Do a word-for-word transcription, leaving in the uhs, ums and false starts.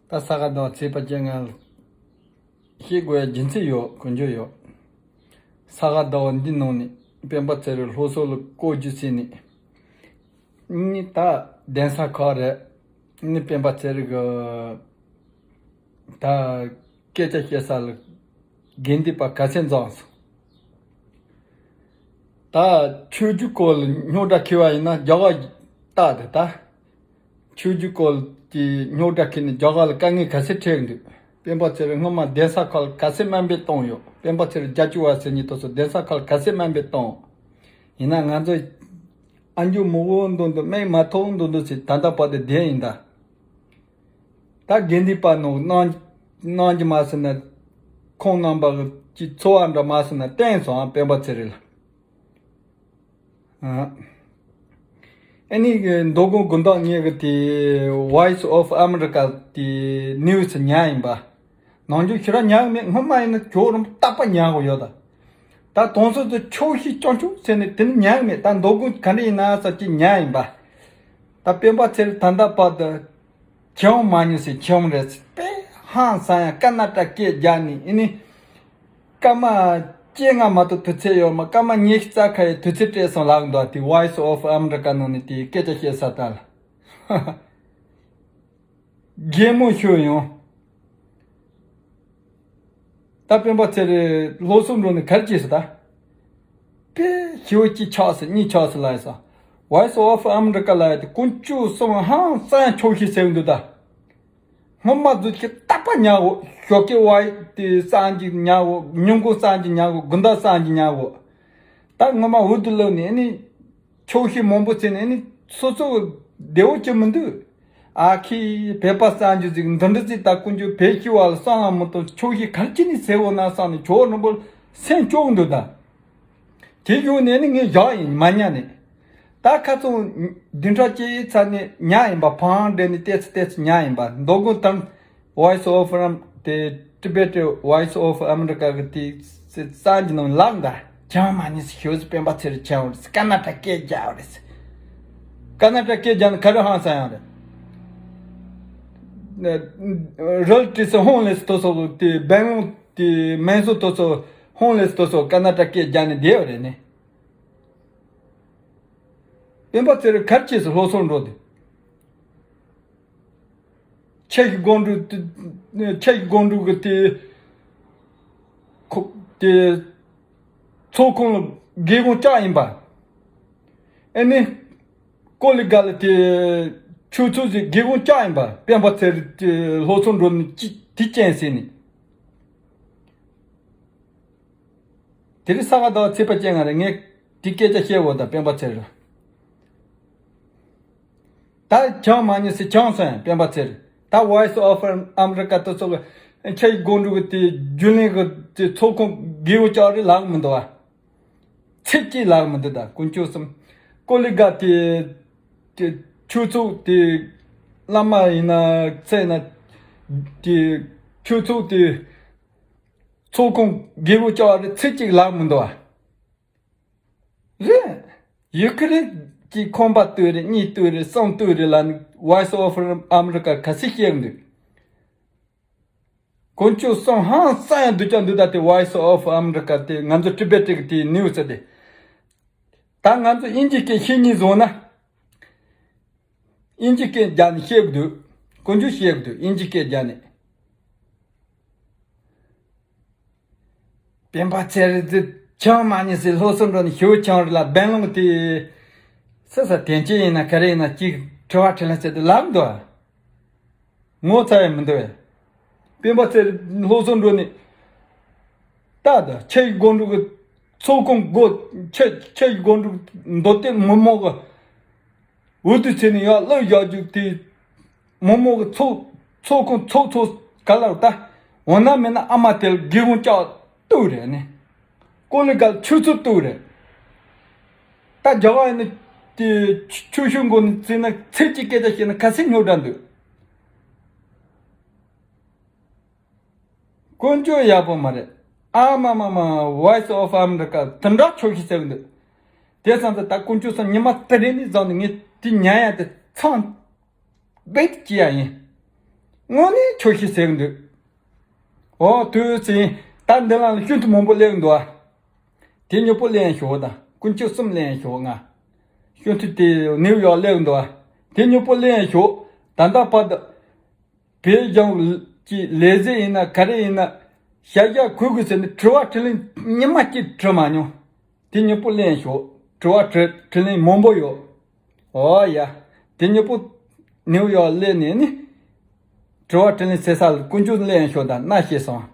ད་ས་ག་ཟླ་བ་ཚེས་པ་བཅོ་ལྔ་ལ་བཤད་དགོས་ཡ་རྒྱུ་མཚན་ཡོད། དཀོན་མཆོག་ཡོད། ས་ག་ཟླ་བ་འདི་ནང་ནས་སྤེན་པ་ཚེ་རིང་སློབ་གསོ་ལ་བཀོད་རྒྱུ་ཟེར་ནས། ནི་ད་གདན་ས་ཁག་རེད། ནི་སྤེན་པ་ཚེ་རིང་གི་ད་སྐད་ཆ་བཤད་ས་ལ་དགེ་འདུན་པ་ག་ཚད་འཛོམས་སོང་། ད་ཆོས་བརྒྱུད་སྐོར་ལ་རྙོག་དྲ་འཁེལ་བ་ཡིན་ན་རྒྱ་གར་ལྟ་དེ་ད། ཆོས་བརྒྱུད་སྐོར་གྱི་རྙོག་དྲ་ཁེལ་ནས་རྒྱ་གར་ལ་དཀའ་ངལ་ག་ཚད་འཕྲད་འདུག་སྤེན་པ་ཚེ་རིང་སྔོན་མ་གདན་ས་ཁག་ལ་ག་ཚད་དམའ་འབེབས་བཏང་ཡོད། སྤེན་པ་ཚེ་རིང་རྒྱལ་གཅེས་པ་ཟེར་མཁན་དེ་ཚོ་གདན་ས་ཁག་ལ་ག་ཚད་དམའ་འབེབས་བཏང་། ཡིན་ན་ང་ཚོ་ཨ་མཆོག་མི་དགོས་འདུག་འདུག་སྨན་མ་ཐོག་འདུག་འདུག་ཟེར་ད་ལྟ་བར་དུ་བསྡད་ཡིན་ད། ད་དགེ་འདུན་པ་ནང་གནང་གནང་རྒྱུ་མ་ཟེར་ན། ཁོང་རྣམ་པ་གི་འཚོ་བ་འདྲ་མ་ཟེར་ན་བརྟན་སོང་ཨ་སྤེན་པ་ཚེ་རིང་ལ། ཨ་ནི་མདོ་དགོང་དགུན་ཐོག་ངས་གི་དེ་Voice of America དེ་news ཉན་ཡིན་པ། ནང་ཆོས་ཁྱོད་རང་ཉན་གི་མེད། སྔོན་མ་ཡིན་ན་ཁྱོད་རང་རྟག་པར་ཉན་གི་ཡོད་ད། ད་དུང་སོ་དུ་ཆོས་ཤིག་ཅོང་ཆུ་ཟེར་ནས་དེ་ནི་ཉན་གི་མེད། ད་མདོ་དགོང་ག་འདྲ་ཡིན་ན་ས་ཅིག་ཉན་ཡིན་པ། ད་སྤེན་པ་ཚེ་རིང་ད་ལྟ་བར་དུ་ཁྱེད་མ་ཉོས་སི་ཁྱེད་རེད་ཟེར་པས་ཧང་སང་ཡང་ཀ་ན་ཏ་སྐད་རྒྱག་ནི་ཨི་ནི། སྐར་མ་བཅོ་ལྔ་མ་གཏོགས་དུས་ཚོད་ཡོད་མ། སྐར་མ་ཉི་ཤུ་རྩ་ཁ་ཡི་དུས་ཚོད་སྤྲད་སོང་ལབ་འདུག་དེ་Voice of America ནང་ནས་དེ་སྐད་ཆ་བཤད་ས་ད་ལ། རྒན་མོ་ཤོད་ཡོང་། ད་སྤེན་པ་ཚེ་རིང་སློབ་གསོ་འགྲོ་ནས་གར་གྱིས་སུ་ད། པེ་ཞིའུ་གཅིག་ཆགས་སུ་གཉིས་ཆགས་སུ་ལ་ཡ་ས། Voice of America ལ་ཡ་དེ་དཀོན་མཆོག་གསུམ་ཧང་སང་ཆོག་ཤེས་ཟེར་འདུག་ད། སྔོན་མ་བཟོ་ཁྱི་རྟག་པ་ཉག་འོ། ཞོགས་ཀྱི་བ་དེ་སང་གཅིག་ཉག་འོ། ཉིན་གུང་སང་གཅིག་ཉག་འོ། དགོང་དག་སང་གཅིག་ཉག་འོ། ད་སྔོན་མ་འུ་དུ་ལོ་ནས་ནི། ཆོག་ཤེས་མང་པོ་བྱས་ནས་ནི་སོ་སོ་བདེ་བོ་ཅི་མི་འདུག་ཨ་ཁི་བོད་པ་གསར་འགྱུར་ཟིག་འདི་འདྲ་ཟིག་ད་དཀོན་མཆོག་བོད་སྤྱི་བ་ལ་བསམ་བློ་མི་གཏོང་། ཆོག་ཤེས་ག་རེ་བྱས་ནས་ཟེར་འོ་ན་བསམ་ནས་ཇོ་བོ་རིན་པོ་སེམས་སྐྱོ་འདུག་ད། དེ་བཞུགས་ནས་ནི་ངས་བཞག་ཡིན་མ་ཉན་ནས། ད་ཁ་ཚོ་བདུན་ཕྲག་གཅིག་ཚར་ནས་ཉལ་ཡིན་པ། བང་བསྒྲིགས་ནས་ཏེ་ཚི་ཏེ་ཚི་ཉལ་ཡིན་པ། མདོ་དགོང་དང་Voice of Am- དེ་Tibet Voice of America གི་དེ་སི་རྩ་འདི་ནང་ལག་འདའ་ཅང་མ་ཉིས་སི་ཤོད་ཟི་སྤེན་པ་ཚེ་རིང་ཆེན་བོ་རེད། ཀ་ན་ཏ་སྐད་རྒྱག་བ་རེད། ཀ་ན་ཏ་སྐད་རྒྱག་ན་ག་རེ་ཧང་སང་ཡང་རེད། རལ་ཏི་སི་ཧོང་ལེ་སི་དོ་སོ་དེ་བན་ལུང་དེ་མེན་སོ་དོ་སོ་ཧོང་ལེ་སི་དོ་སོ་ཀ་ན་ཏ་སྐད་རྒྱག་ནས་བསྡད་བ་རེད་ནི། སྤེན་པ་ཚེ་རིང་གར་ཆེས་སུ་ལྷོ་སོང་འགྲོ་དེ། ཆེ་གི་དགོན་སྒྲུབ་དེ། ཆེ་གི་དགོན་སྒྲུབ་གི་དེ། ཁོ་དེ། ཚོགས་ཁང་ལ་སྒེའུ་ཁུང་བཅག་ཡིན་པ། ཨེ་ནི། ཀོ་ལི་ག་ལ་དེ། ཆུ་ཚོད་ཅིག་སྒེའུ་ཁུང་བཅག་ཡིན་པ། སྤེན་པ་ཚེ་རིང་དེ་ལྷོ་སོང་འགྲོ་ནི་ཅི་དེ་ཅན་ཟེར་ནི། དེ་རིང་ས་ག་ཟླ་བ་ཚེས་པ་བཅོ་ལྔ་རེད། ངས་དེ་སྐད་ཆ་བཤད་འོ་ད་སྤེན་པ་ཚེ་རིང་ལ། ད་ཅང་མ་ཉན་སི་ཅང་སོང་སྤེན་པ་ཚེ་རིང་། ད་Voice of America དེ་ཚོ་གི་ཆེ་གི་དགོན་སྒྲུབ་གི་དེ་རྒྱུན་ལས་གི་དེ་ཚོགས་ཁང་སྒེའུ་ཁུང་བཅག་རེད་ལབ་མི་འདུག་བ། ཚིག་གཅིག་ལབ་མི་འདུག་ད་དཀོན་མཆོག་གསུམ། ཀོ་ལི་ག་དེ་དེ་ཆོས་ཚོགས་དེ་བླ་མ་ཡིན་ན་ཚེ་ན་དེ་ཆོས་ཚོགས་དེ། ཚོགས་ཁང་སྒེའུ་ཁུང་བཅག་རེད། ཚིག་གཅིག་ལབ་མི་འདུག་བ། རེད། ཡུ་ཁི་རེན་གྱི་ཁང་པ་ལྟོས་རེད། གཉིས་ལྟོས་རེད། གསུམ་ལྟོས་རེད་ལ་ནི་Voice of America ག་ཚོད་བཤད་འདུག་དཀོན་མཆོག་གསུམ་ཧང་སང་ཡང་སྡུག་ཅག་འདུག་ད་དེ་Voice of America དེ་ང་ཚོ་Tibet གི་དེ་news དེ། ད་ང་ཚོ་དབྱིན་ཇི་སྐད་ཤེས་ཉེན་བཟུང་ན། དབྱིན་ཇི་སྐད་རྒྱག་ནས་བཤད་གི་འདུག་དཀོན་མཆོག་བཤད་གི་འདུག་དབྱིན་ཇི་སྐད་རྒྱག་ནས། སྤེན་པ་ཚེ་རིང་ཅང་མ་ཉན་སི་ལྷོ་སོང་འགྲོ་ནས་ཞུ་ཆང་རེད་ལ་བན་ལུང་དེ། སི་ས་དེན་ཅི་ཡིན་ན་ག་རེ་ཡིན་ན་ཅིག་དྲི་བ་དྲིས་ལན་བྱེད་དུ་ལབ་འདུག་ངོ་ཚ་ཡང་མི་འདུག་བས། སྤེན་པ་ཚེ་རིང་ལྷོ་སོང་འགྲོ་ནས། ད་ད་ཆེ་ཡི་དགོན་སྒྲུབ་ཀྱི་ཚོགས་ཁང་སྒོ། ཆེ་ཆེ་ཡི་དགོན་སྒྲུབ་མདོ་སྟོད་མི་མང་གི་འུ་དུ་ཚེ་ནས་ཡར་ཀློག་རྒྱག་རྒྱུ་དེ། མི་མང་གི་ཚོགས་ཚོགས་ཁང་ཚོགས་ཚོགས་ག་ལ་ད། འོ་ན་མེད་ན་ཨ་མ་དེ་ལ་སྒེའུ་ཁུང་བཅག་ལྟོས་རེད་ནི། ཀོ་ལི་ག་ལ་ཆུ་ཚོད་ལྟོས་རེད། ད་རྒྱ་གར་ཡིན་ན་དེ་ཆུ་ཆུ་ཤུལ་མགོ་ནས་བརྩིས་ན་ཚིག་གཅིག་སྐད་ཆ་བཤད་ན་ག་ཚོད་རྙོག་དྲ་འདུག་དཀོན་མཆོག་ཡག་པོ་མ་རེད། ཨ་མ་མ་མ། Voice of America དེ་འདྲ་ཆོག་ཤེས་ཟེར་གི་འདུག་དེ་ཙང་ད་ད་དཀོན་མཆོག་གསུམ་ཉི་མ་དེ་རིང་ནས་བཟུང་ནས་ངས་དེ་ཉན་ཡ་དེ་ཚང་བེད་ཀྱི་ཡ་ཡིན། དངོས་གནས་ཆོག་ཤེས་ཟེར་གི་འདུག་ཨོ་དུས་ཚིགས་ད་འདི་ལ་ཤོན་ཐུ་མང་པོ་སླེབས་འདུག་ཨ། དེ་ཉོ་པོ་ལེན་ཤོག་དང་ཀུན་སྤྱོད་གསུམ་ལེན་ཤོག་ང་། ཤོན་ཐུ་དེ་ནིའུ་ཡོག་སླེབས་འདུག་ཨ། དེ་ཉོ་པོ་ལེན་ཤོག་ད་ལྟ་བར་དུ་བོད་ལྗོངས་ཀྱི་ལས་བཟོ་ཡིན་ན་ག་རེ་ཡིན་ན་ཤ་རྒྱག་གུ་གུ་ཟེར་ནས་དྲི་བ་དྲིས་ལན་ཉི་མ་གཅིག་དྲི་མ་མྱོང་། དེ་ཉོ་པོ་ལེན་ཤོག་དྲི་བ་དྲིས་དྲིས་ལན་མང་པོ་ཡོད། ཨོ་ཡ། དེ་ཉོ་པོ་ནིའུ་ཡོག་སླེབས་ནས་ནི། དྲི་བ་དྲིས་ལན་ཟེར་ས་ལ་ཀུན་སྤྱོད་ལེན་ཤོག་དང་མནའ་བཤད་སོང་